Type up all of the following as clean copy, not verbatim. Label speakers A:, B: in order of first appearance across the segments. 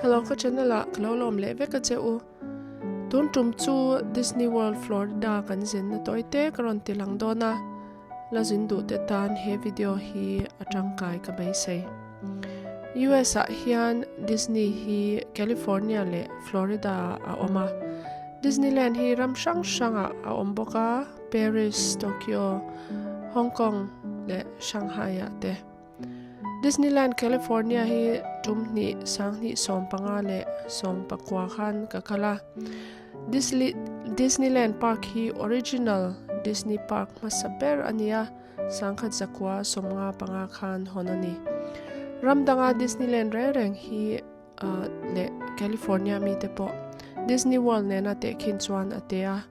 A: Hello ka channel ah ka lo lawm leh vek a che u. Tun tum chu Disney World Florida kan zin na tawi te ka rawn ti lang dawn a. La zin duh te tan he video hi a tangkai ka beisei. US ah hian Disney hi California leh Florida ah a awm a. Disneyland hi ram hrang hrangah a awm bawk a, Paris, Tokyo, Hong Kong leh Shanghai ah te. Disneyland California hi tum hnih sanghnih 15 leh 19 khan ka kal a. Disneyland Park hi original Disney Park hmasa ber a ni a, 1995 khan hawn a ni. Ram danga Disneyland reng reng hi leh California mite pawh Disney World nena tehkhin chuan a te a.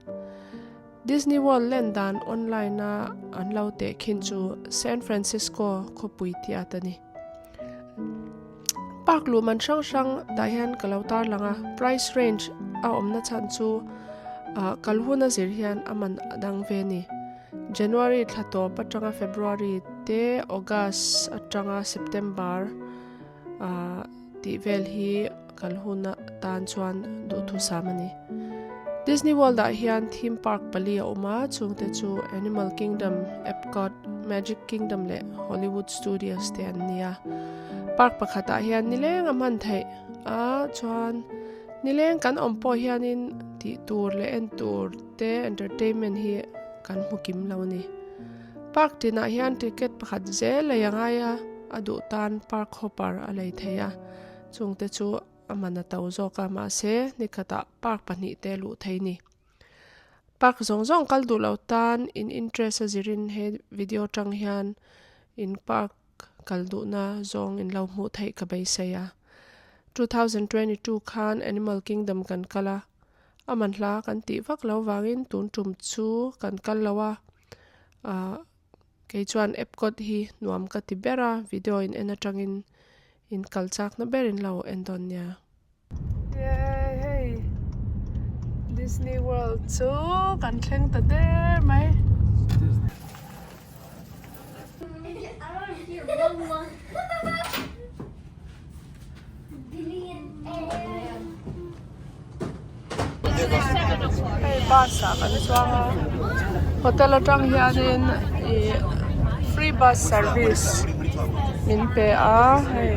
A: Disney World len dan online a an lo tehkhin chu San Francisco khawpui tiat a ni. Park luh man hrang hrang dah hian ka lo tarlang a, price range a awmna chhan chu kal hun a zir hian a man a dang ve a ni. January thla tawp atanga February te, August atanga September tih vel hi kal hun atan chuan duhthusam a ni. Disney World ah hian theme park pali a awm a, chungte chu Animal Kingdom, Epcot, Magic Kingdom leh Hollywood Studios te an ni a. Park pakhat ah hian nileng a hman theih a, chuan nileng kan awm pawh hianin tih tur leh en tur te entertainment hi kan hmu kim lo a ni. Park tinah hian ticket pakhat zel lei a ngai a, a duh tan park hopper a lei thei a, chungte chu a man a to zawk a, mahse nikhatah park pahnih te luh thei ni. Park zawng zawng kal duh lo tan in interest a zirin he video tang hian in park kal duhna zawng in lo hmuh theih ka beisei a. 2022 khan Animal Kingdom kan kal a, a man hla kan tih vak lo vangin tun tum chu kan kal lo a, ah kei chuan Epcot hi nuam ka ti ber a, video in en atangin in kal chakna ber in lo en dawn nia. Yay hei Disney World chu kan thleng ta der mai. Hei bus ah kan chuang a hotel atang hianin ih free bus service min pe a hei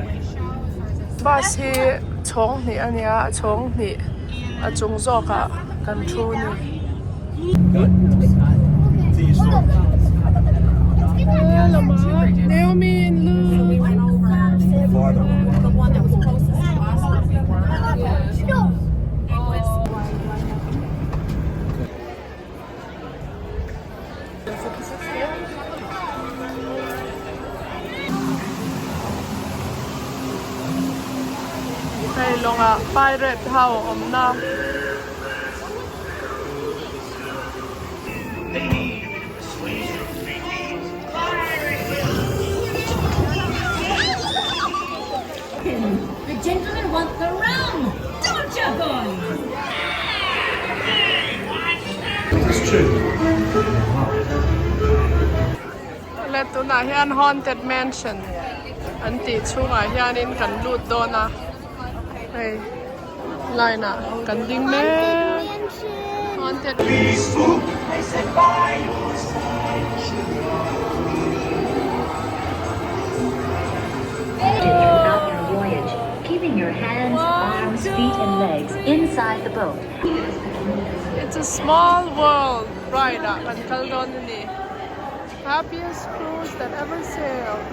A: bus hi chhawng hnih a nia a chhawng hnih a chung zawk ah kan thu a ni. Naomi and Luke. Hei lawngah pirate ho awmna.
B: The gentlemen want the rum, don't you boys?
A: Le tunah hian Haunted Mansion an tih chhungah hianin kan lut dawn a, hei line ah kan ding mek. Haunted
B: Throughout your voyage, keeping your hands, arms, feet and legs inside the boat.
A: It's a small world ride ah kan kal dawn a ni. Happiest cruise that ever sailed.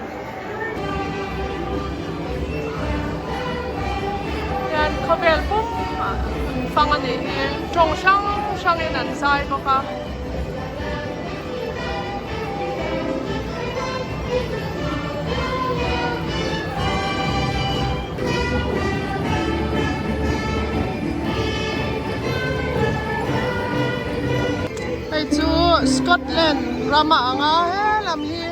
A: Hian khawvel pum an fang a nih hi. Tawng hrang hrangin an zai bawk a. Hei chu Scotland ram a ang a helam hi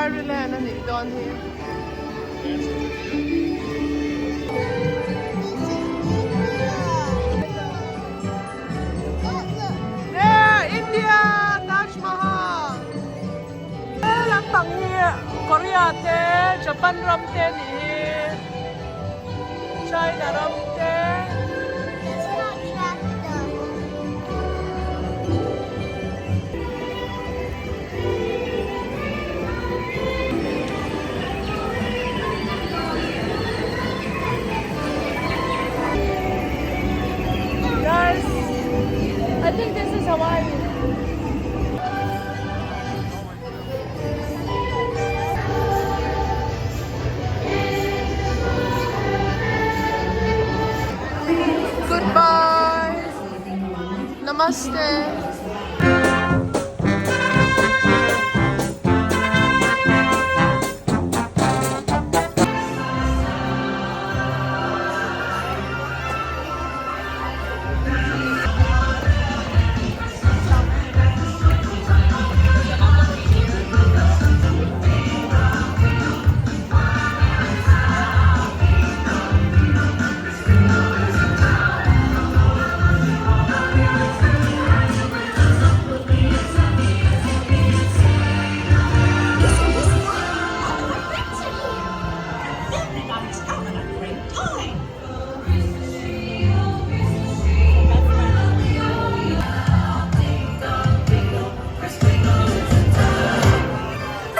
A: Ireland a nih dawn hi. India Taj Mahal helam pang hi Korea te Japan ram te a nih hi. China ram te. Guys, I think this is Hawaii. Goodbye. Namaste.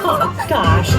B: Oh, gosh.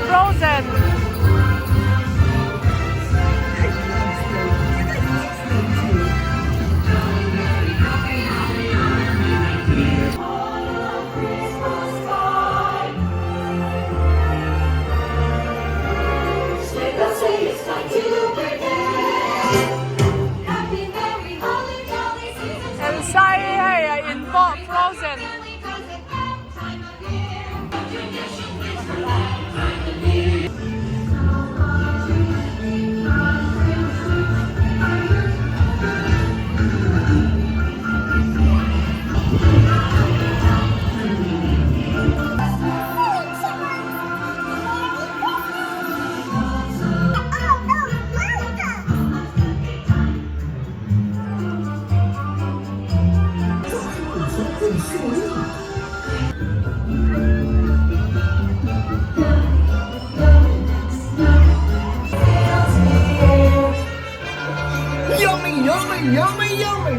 A: Frozen. Elsa hi hei a in pawh Frozen.
C: Yummy, yummy, yummy, yummy.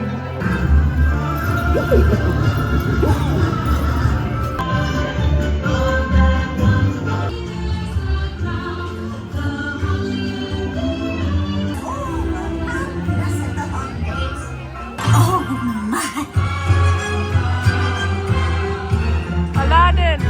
A: Aladdin.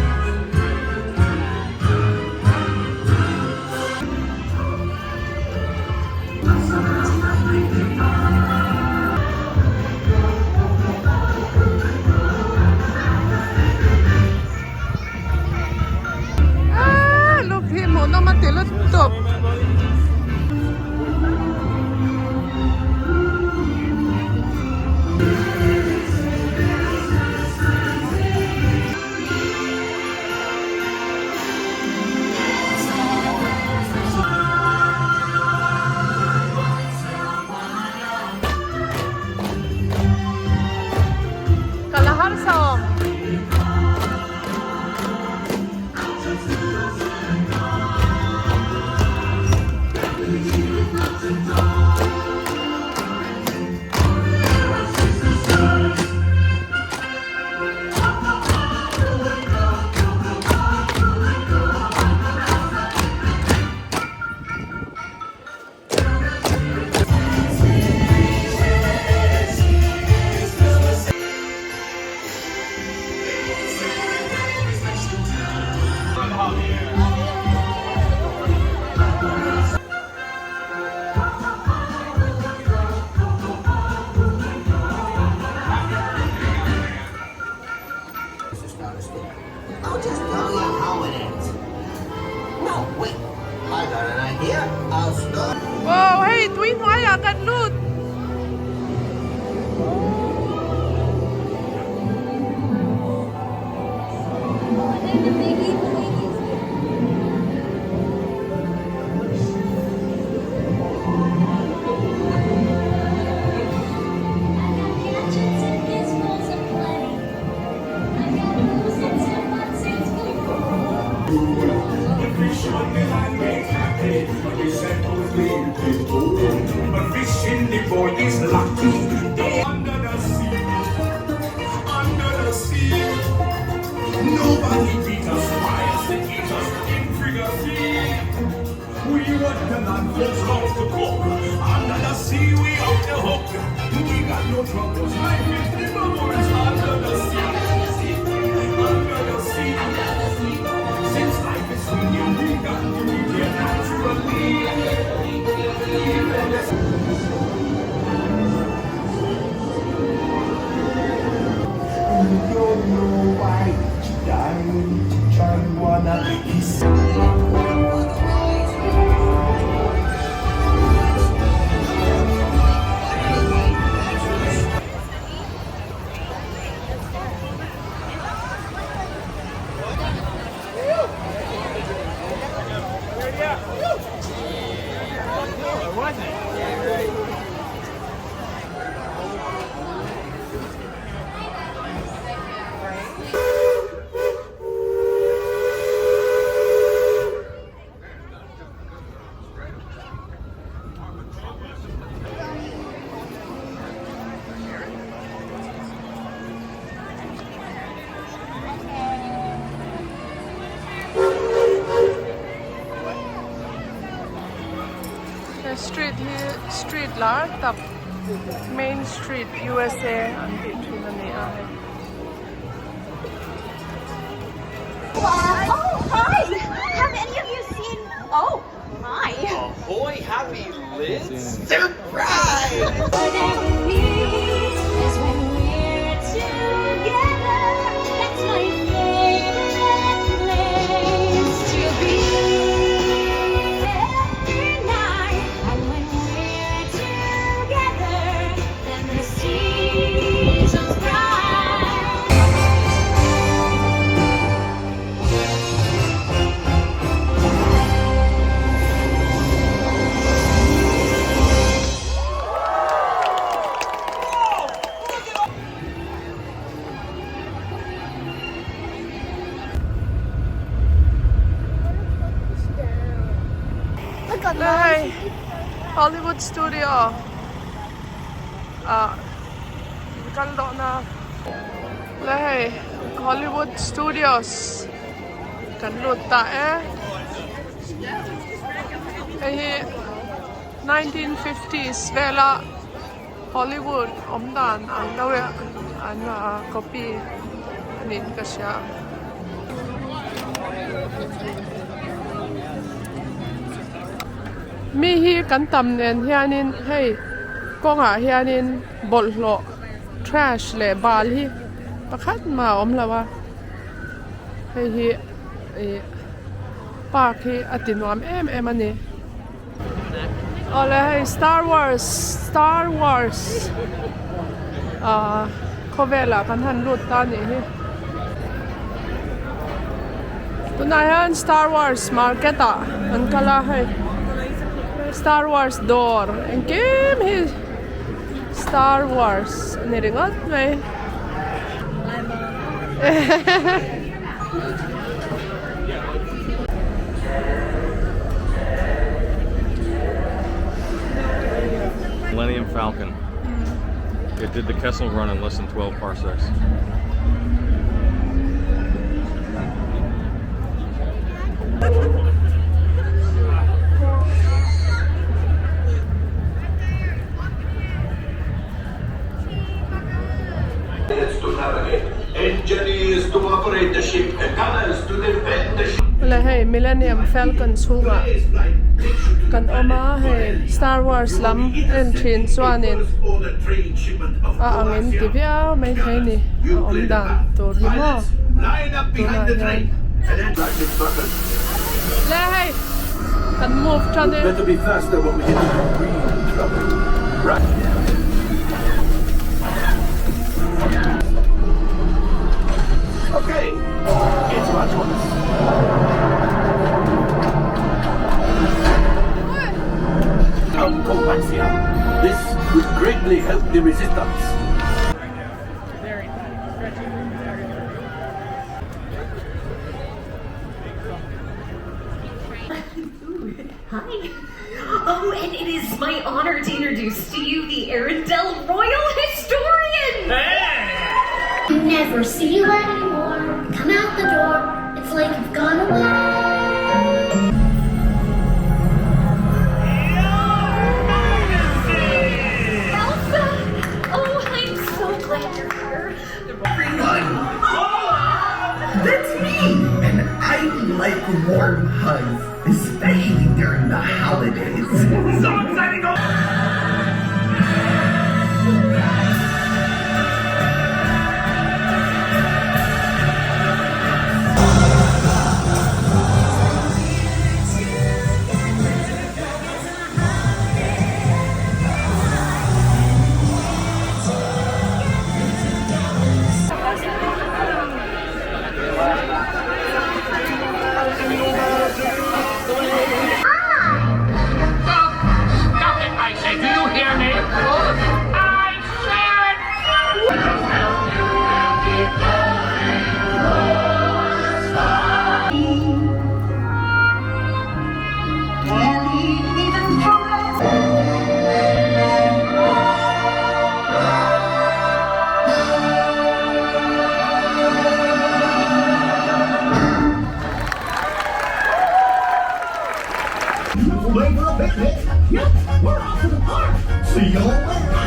A: He street hi street lar tak main street USA an tih thin a ni a hei. Hei Hollywood studio ah kal dawhna le hei Hollywood studios kan lut ta e hei hi 1950s vela Hollywood awm dan ang deuh e an copy a niin ka hria. Mi hi kan tam nen hianin hei kawngah hianin bawlhhlawh trash leh bal hi pakhat mah a awm lo a hei hi ih park hi a ti nuam em em a ni. Awle hei star wars star wars ahh khawvelah kan han lut ta anih hi tunah hian star wars market ah an kal a hei star wars dawr engkim hi star wars a ni ringawt mai.
D: Millennium Falcon. It did the Kessel Run in less than 12 parsecs.
A: Le hei Millennium Falcon chhungah kan awm a hei Star Wars lam en thin chuanin a ang in ti viau mai thei ni a awm dan tur hi maw tunah hian le hei kan move tan e.
E: Hi. Oh, and it is my honor to introduce to you the Arendelle Royal Historian!
F: Hey! Never see you anymore. Come out the door. It's like you've gone away.
E: Elsa! Oh, I'm so
C: warm hugs, especially during the holidays. So exciting!
G: Stop it, I say. Do you hear me? I said...
C: Beautiful day for a picnic. Yep, we're off to the park. See y'all later.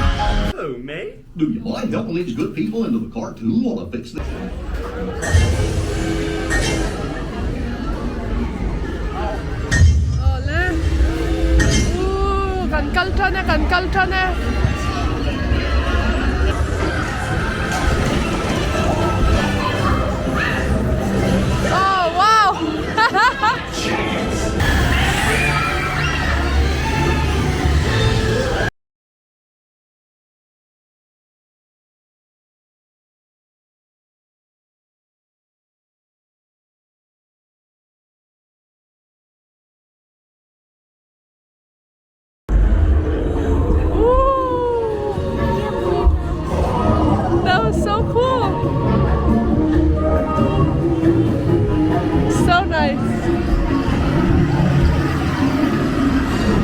H: Hello, mate.
C: Do you mind helping these good people into the car too while I fix this?
A: Awle Ooh kan kal tan e kan kal tan e. Oh wow Ooh. That was so cool. So nice.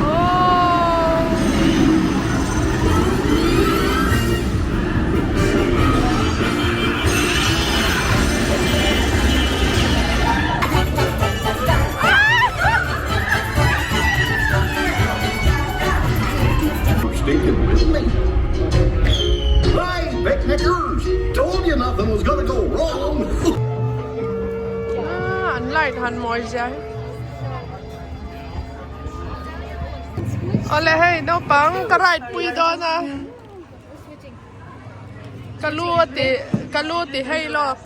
A: Oh.
C: For sticking with me. Hey, picnickers! Told you nothing was gonna go wrong.
A: Ah, an light han mawi zia hi. Awle hei naupang ka ride pui dawn a. Ka lu a ti ka lu ti hei lawk.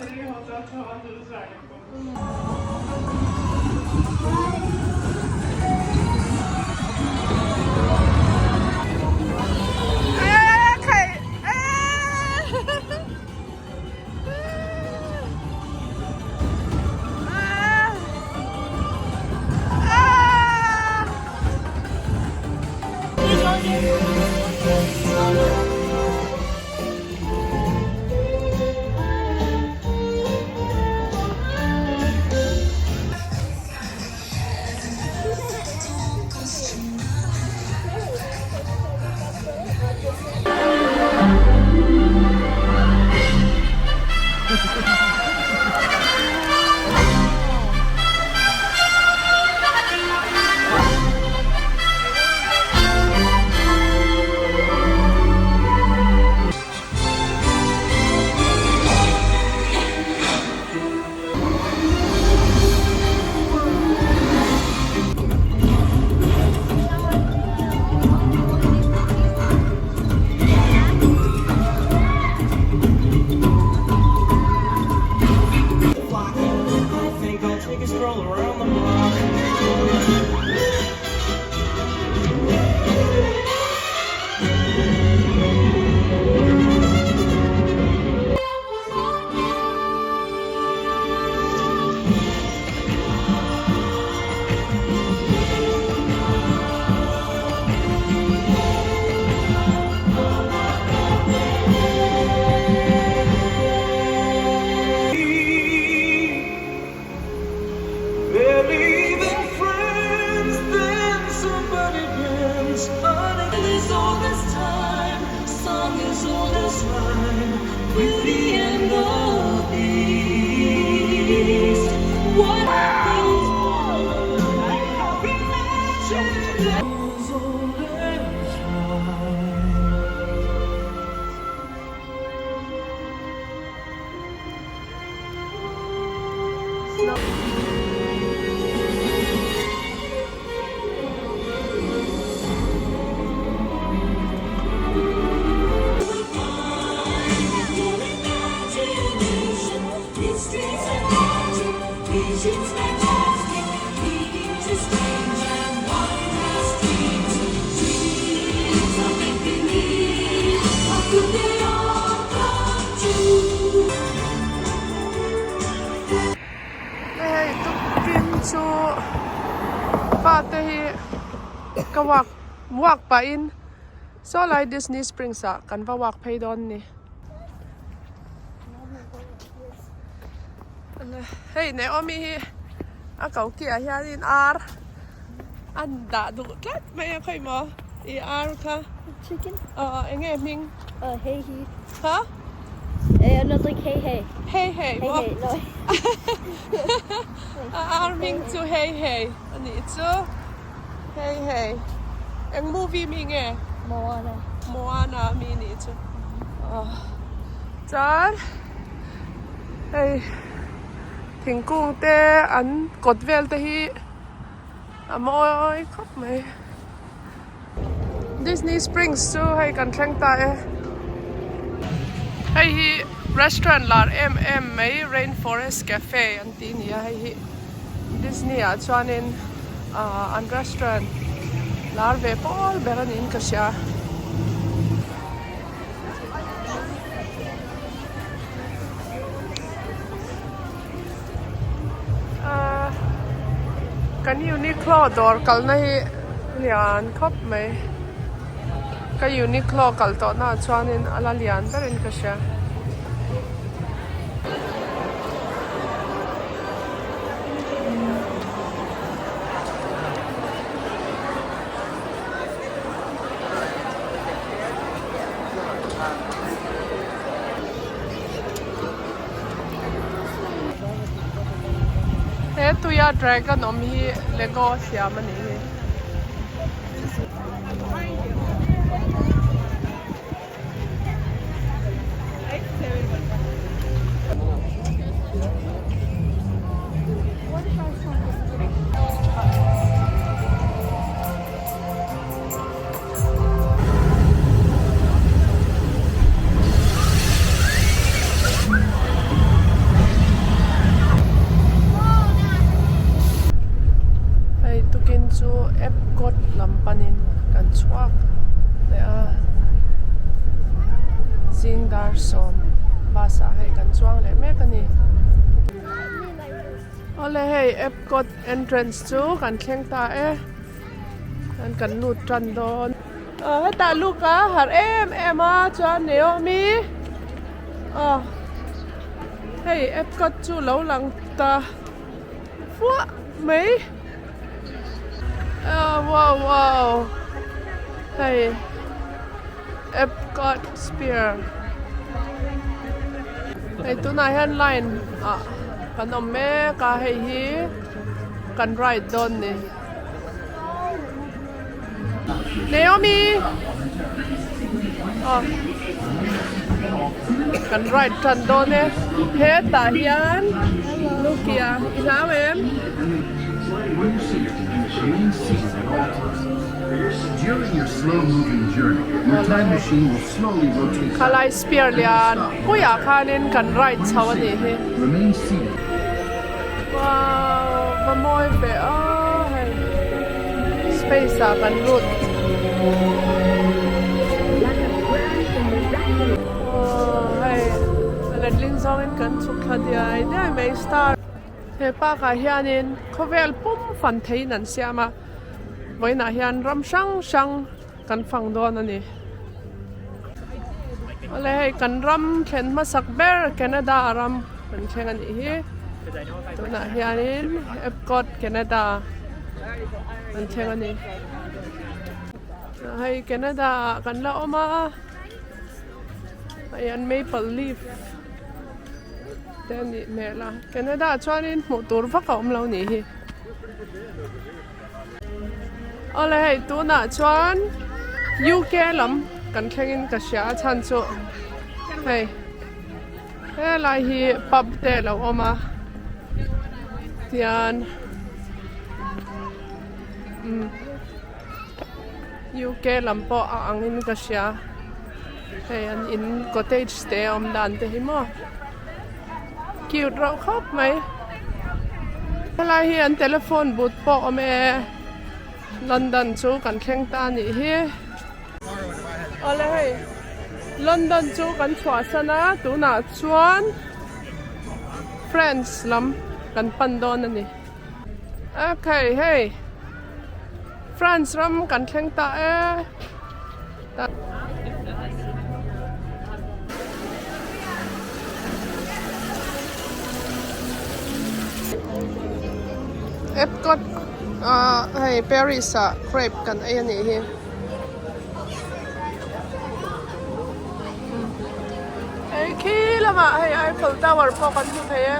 A: Hei tukin chu fate hi ka walk walk pahin saw lai Disney Springs ah kan va walk phei dawn a ni. Hei Naomi hi a ko kiah hianin ar an dah duh tlat mai a khawi maw i ar kha
F: Chicken?
A: Aw eng nge hming?
F: Uh, hey he.
A: Ha?
F: Eh, no, it's like hey hey.
A: Hey hey
F: Hey
A: maw?
F: hey, no.
A: A ar hming chu hey hey a nih chu. Hey hey. Eng movie mi nge?
F: Moana.
A: Moana mi nih chu. Aw. Chuan hei thingkung te an kawt vel te hi a mawi khawp mai. Disney Springs chu hei kan thleng ta e. Hei hi restaurant lar em em mai Rainforest Cafe an tih a ni a hei hi Disney ah chuanin ahh an restaurant lar ve pawl ber a niin ka hria. Ahh kan Uniqlo dawr kalna hi lian khawp mai ka Uniqlo kal tawh naah chuanin a la lian berin ka hria. He tuia dragon awm hi lego a siam a nih hi. Hei tukin chu Epcot lam panin kan chhuak leh a zing dar sawm bus ah hei kan chuang leh mek a ni. Awle hei Epcot entrance chu kan thleng ta e. Chuan kan lut tan dawn. Aw hetah luk a harh em em a chuan Naomi aw hei Epcot chu lo lang ta fuah mai aw wow wow hei Epcot sphere hei tunah hian line ah kan awm mek a hei hi kan ride dawn a ni. Naomi aw kan ride tan dawn e hetah hian Nokia i hlau em? Khalai spear lian puiah khanin kan ride chho a nih hi. Wow va mawi ve aw hei space ah kan lut aw hei letling zawngin kan chhuk thla diai diai mai star he park ah hianin khawvel pum fan theiin an siam a vawiinah hian ram hrang hrang kan fang dawn a ni awle hei kan ram thlen hmasak ber Canada ram kan thleng a nih hi tunah hianin Epcot Canada kan thleng a ni hei Canada ah kan la awm a hei an maple leaf te a nih hmel a Canada ah chuanin hmuh tur vak a awm lo nih hi. Awle hei tunah chuan UK lam kan thlengin ka hria a chhan chu hei helai hi pub te a lo awm a tian umm UK lam pawh a ang in ka hria hei an in cottage te a awm dan te hi maw cute reuh khawp mai. Helai hi an telephone booth pawh awm e. London chu kan thleng ta a nih hi. Awle hei London chu kan chhuahsan a tunah chuan France lam kan pan dawn a ni. Okay hei France ram kan thleng ta e. Epcot ah hei Paris ah crepe kan ei a nih hi. Hei khi lamah hei Eiffel Tower pawh kan hmu thei e.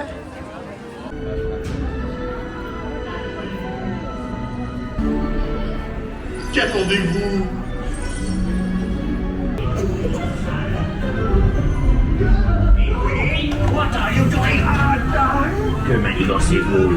C: Qu'attendez-vous?
G: Que manigancez-vous?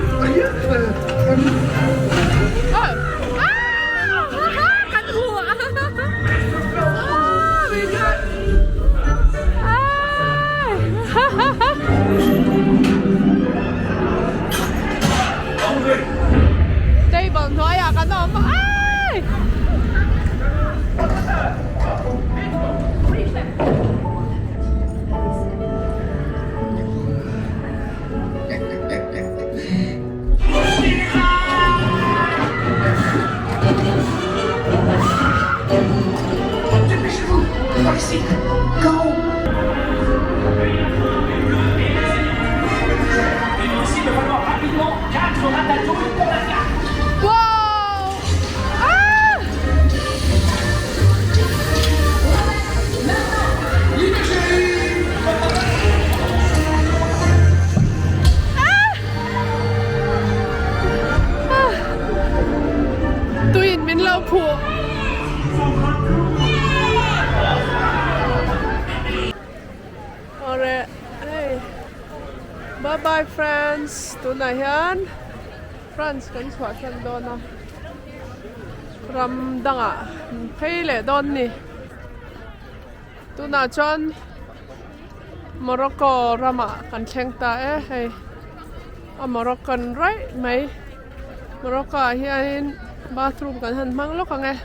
A: Table hnuaiah kan awm a ai! Tuiin min lo phuh. Awre hei bye bye friends tunah hian France kan chhuah hran dawn a ram dangah phei leh dawn ni tunah chuan Morocco ramah kan thleng ta e hei a Moroccan raih mai. Morocco ah hianin bathroom kan han hmang lawk ang e.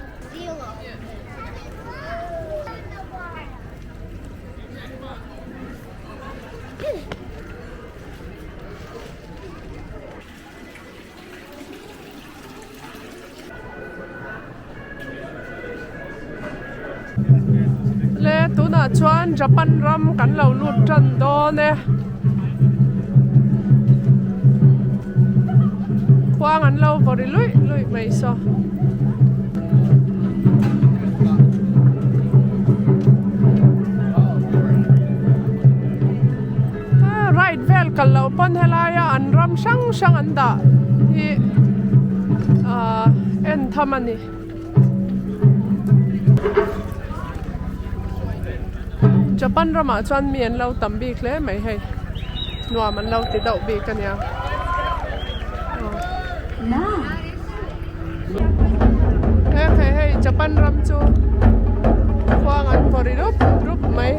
A: Le tunah chuan Japan ram kan lo lut tan dawn e. Khuang an lo vaw ri luih luih mai saw. Ride vel kal loh pawn helaia an ram hrang hrang an dah hi ahh en tham a ni. Japan ramah chuan mi an lo tam bik hle mai hei nuam an lo ti deuh bik a nia. He hei hei Japan ram chu khuang an vaw ri rup rup mai.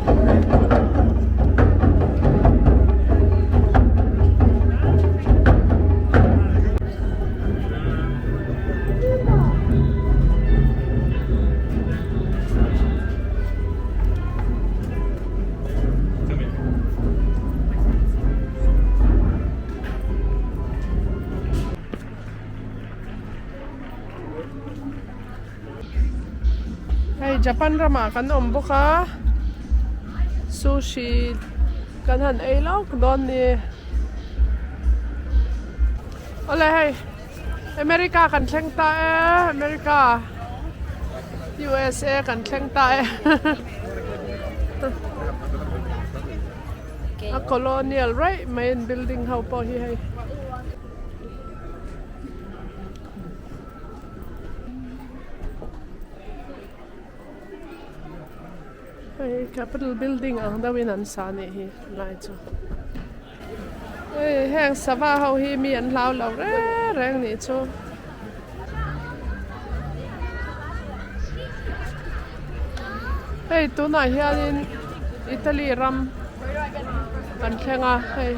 A: Hei Japan ramah kan awm bawk a sushi kan han ei lawk dawn ni awle hei America kan thleng ta e America USA kan thleng ta e a colonial raih mai an building ho pawh hi hei. Hei capital building ang deuhin an sa anih hi lai chu hei heng sava ho hi mi an hlau lo reng reng nih chu. Hei tunah hianin Italy ram kan thleng a hei.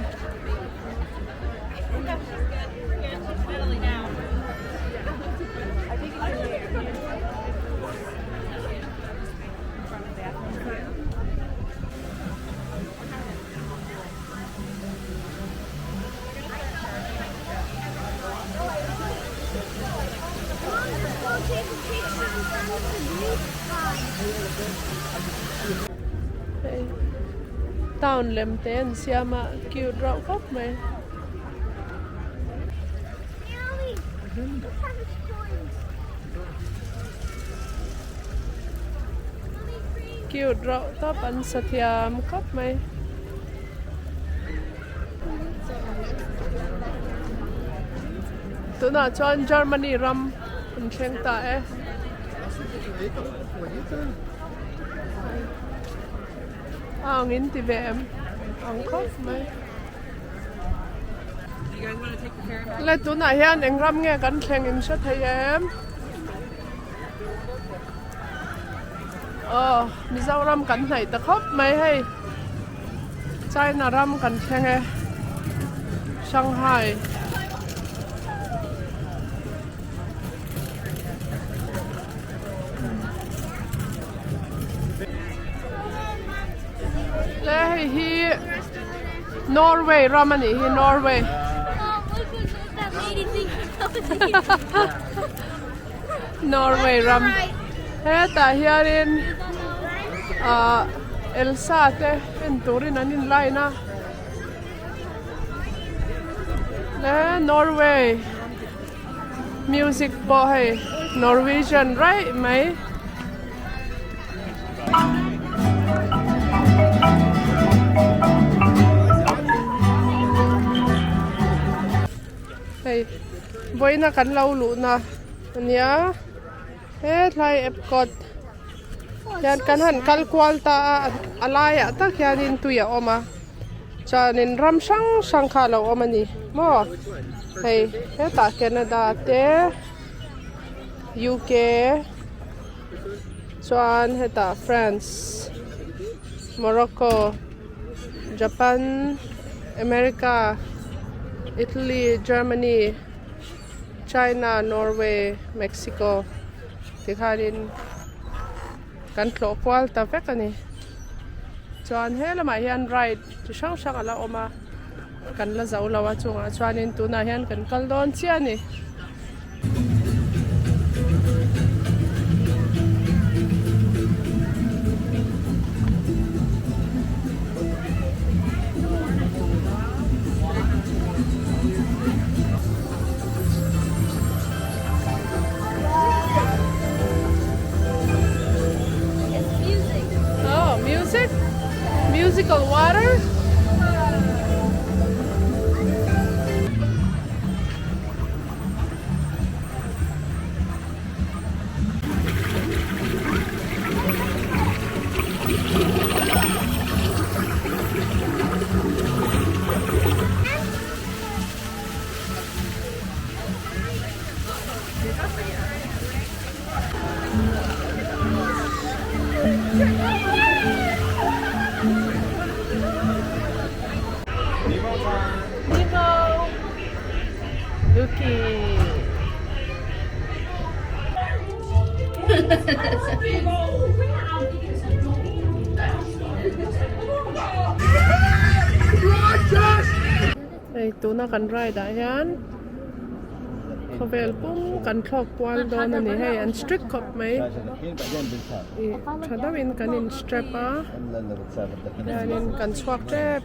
A: Hei town lem te an siam a cute reuh khawp mai. Cute reuh tawp an sa thiam khawp mai. Tunah chuan Germany ram an thleng ta e. A ang in ti ve em ang khawp mai. Le tunah hian eng ram nge kan thleng in hre thei em? Aw Mizoram kan hnaih ta khawp mai hei China ram kan thleng e Shanghai Le hei hi Norway ram a nih hi Norway Norway ram hetah hianin ah Elsa te en turin an in line a le Norway music pawh hei Norwegian raih mai. Hei vawiina kan lo luhna ania hetlai Epcot hian kan han kal kual ta a a laiah tak hianin tui a awm a chuanin ram hrang hrang kha a lo awm a ni maw hei hetah Canada te U_K chuan hetah France Morocco. Japan, America, Italy, Germany, China, Norway, Mexico tikhanin kan tlawh kual ta vek a ni. Chuan he lamah hian ride chi hrang hrang a la awm a, kan la zo lo a chungah chuanin tunah hian kan kal dawn chiah a ni. Oh, music? Musical water? Nemo. Looky. Hei tuna kan ride ah hian khawvel pum kan thlawk kual dawn a ni hei an strict khawp mai ih tha deuhin kan in strap a hianin kan chhuak tep.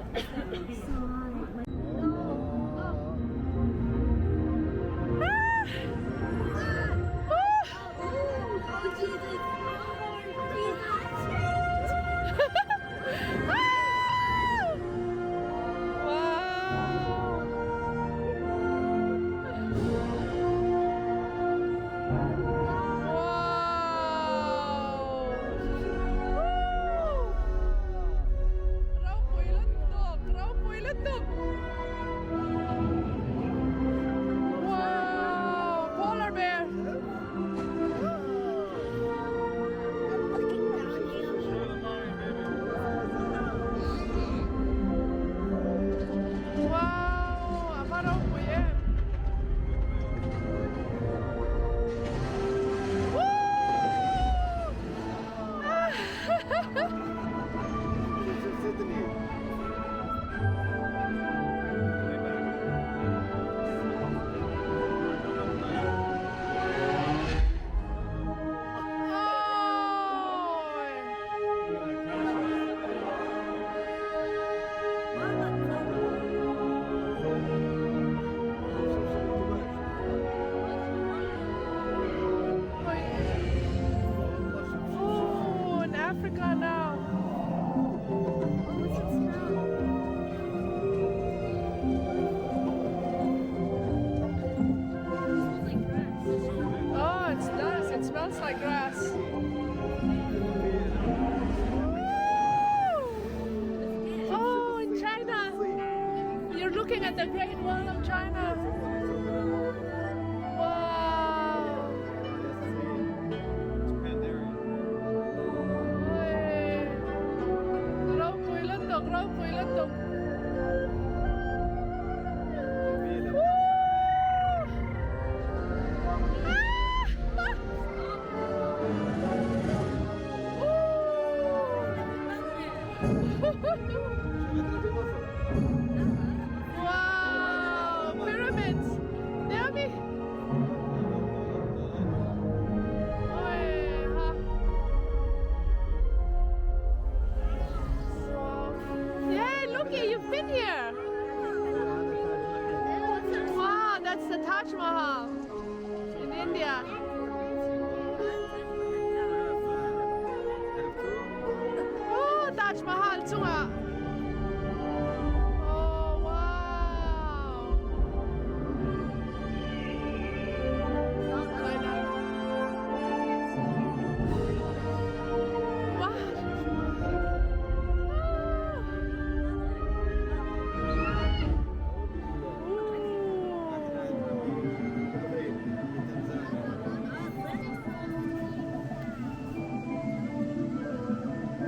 A: at the Great Wall of China. Wow. Ropui lutuk, ropui lutuk. Wow! Pyramids! Naomi! Yeah, looky, you've been here! Wow, that's the Taj Mahal in India. Oh, Taj Mahal chungah. Oh, wow. Wow.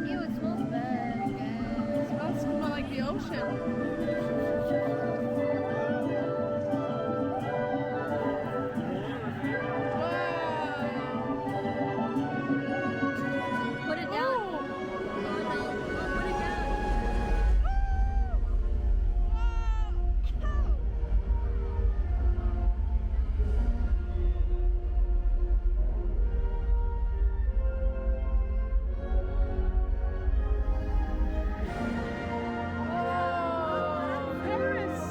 F: Ew, it smells bad.
A: It smells more like the ocean. Wow.
F: Put it down.
A: Oh.
F: Put it down.
A: Oh, Paris.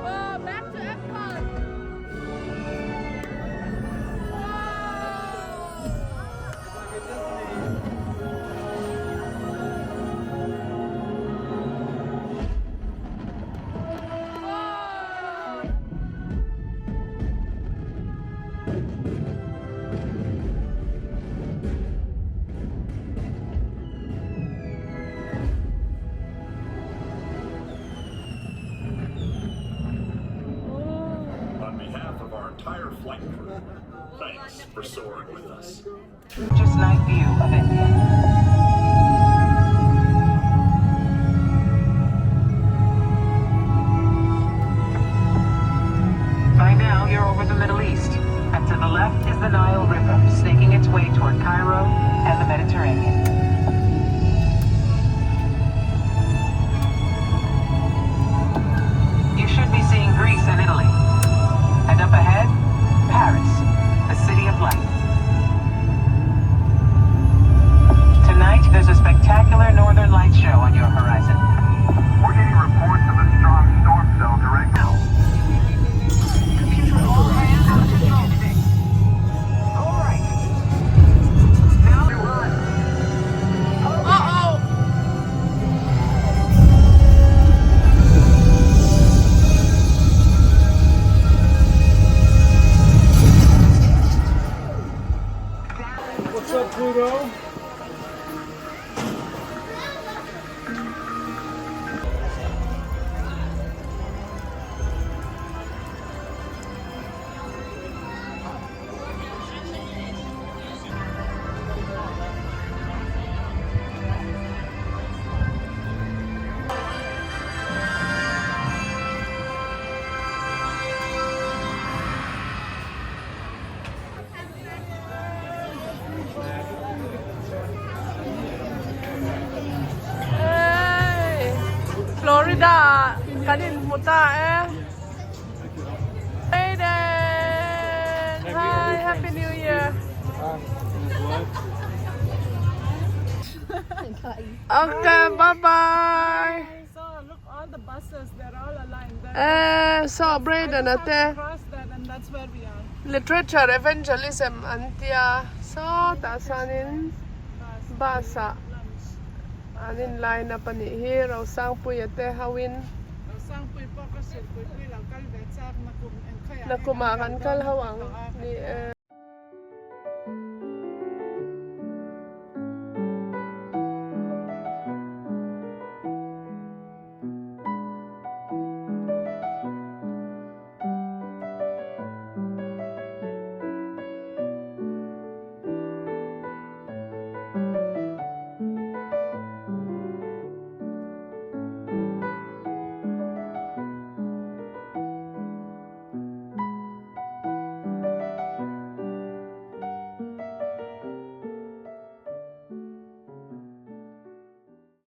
A: Oh, back to Epcot. Wow. Wow.
G: On behalf of our entire flight crew, thanks for soaring with us.
H: Just night view of India. By now, you're over the Middle East, and to the left is the Nile River, snaking its way toward Cairo and the Mediterranean. You should be seeing Greece and Italy. And up ahead, Paris, the city of light. Tonight, there's a spectacular northern light show on your horizon.
C: We're getting reports of a strong storm cell direct.
H: Now. Computer all hands activated. All right. Now run.
A: Uh-oh.
I: What's up, Pluto?
A: Hey, Florida kan in hmu ta e. Aiden! Hi, Happy New Year. Okay, bye bye.
J: So look, all the buses, they're all aligned. They're
A: Eh, so Braden ate
J: across that, and that's where we are.
A: literature evangelism an tia so tah chuanin bus ah
J: Lunch.
A: An in line up anih hi Rosangpuia te ho in.
J: Rosangpui pawh ka hrilh pui pui lo kal ve chak nakum engkhawih ah
A: Nakum ah kan kal ho ang ni e.